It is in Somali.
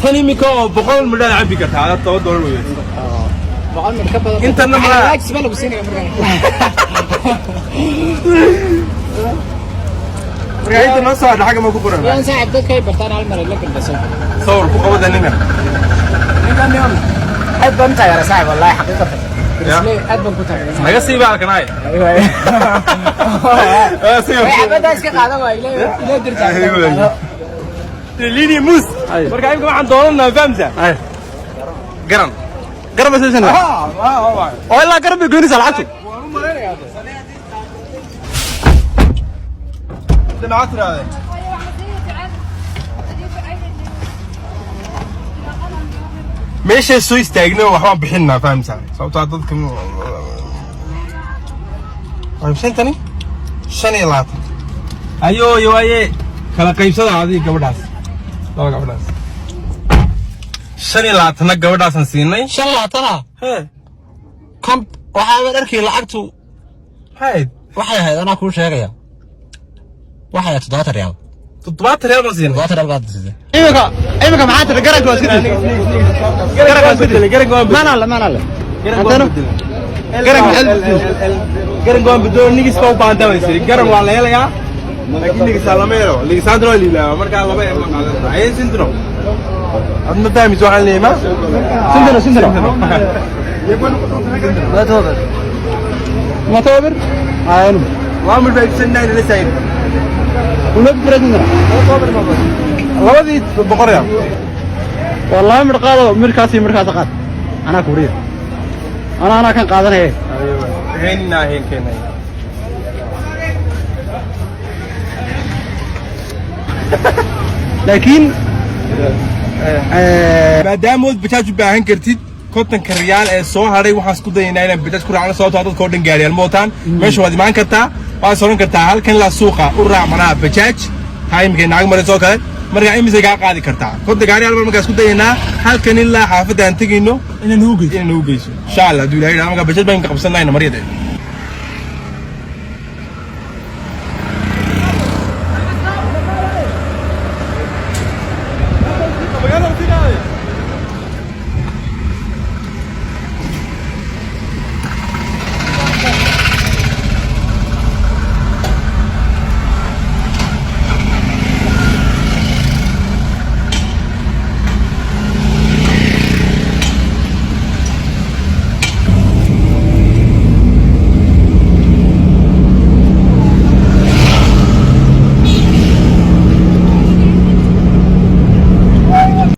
Tan imika oo 100 midhaad cabbi kartaa, ada $10 weeye. 100 mid ka badan. Intana ma- Waajis baa lagu siinaya markaa. Marka inta noo soo hadha xagga ma ku qoran? Yaan saaxiib, dadka ay bartaan hal mar ay la galbaso. Sawir ku qabada ninka. Aad baan u taageeraa saaxiib, wallahi xaqiiqatan. Grizzly aad baan ku taageeraa. Naga sii baalkan ay. Way xabaddaa iska qaadan waay, ila dirtaa. Lini mus. Marka imika waxaan doonanaa, fahamsa? Garan. Garan ba soo oo ilaa garan bay goynaysaa lacagtu. Waan u malaynayaa. Inta maxaa tiraahday? Meeshay soo istaagna waxbaan bixinaa, fahamsa? Sababtoo ah dadka waa shantani 25. Ayo yo waaye, kala qaybsada adiga gabadhaas, laba gabadhaas 25-na gabadhaasaan siinay. 25-a? Hee. Kan waxaaban arkay lacagtu. Maxay? Waxay ahayd, anaa kuu sheegaya, waxay ahayd 70 riyaal. 70 riyaal baan siinay. 70 riyaal baad siisay. Imika maxaa tiri? Garanka waa iska dil. Garanka waan bedelay, garanka waan bedelay. Maana le, maana le. Garanka waan bedelay. Garanka maxaad bedelay? Garanka waan bedelo, nigis baa u baahan tahay siri. Garan waa la helayaa, laakiin nigisaa lama helo. Ligisaantuna waa liilaawa, markaa laba ma qaadan. Ayay sintino ad ma fahmayso waxaan leeyahay ma. Sintino, sintino. Ma toobir aynu. Waa mid baa ibsanaa la saayid. Una bira sintino. Labadii 100 riyaal. Wallahi mid qaado, midkaas iyo midkaas qaad, anaa kuuriya, anaa kan qaadanaya. Haynaa heenkeenay. Laakiin Maadaama ood bajaaj u baahan kartid, 50-ka riyaal ee soo hadhay waxaan isku dayaynaa inaan bajaaj ku raacno, sababtoo ah dadka oo dhan gaariyaal ma wataan. Meesha waad imaan kartaa, waad soran kartaa halkan ilaa suuqa u raac manaha bajaaj taa imika naag marayso oo kale. Markaa imisay kaa qaadi kartaa 50 gaariyaal baan markaa isku dayaynaa halkan ilaa xaafadda aan tegayno inaan ugu geyso. Inaan ugu geyso, insha Allah hadduu Ilahay yidhahdo. Markaa bajaaj baan imika qabsanayna maryade.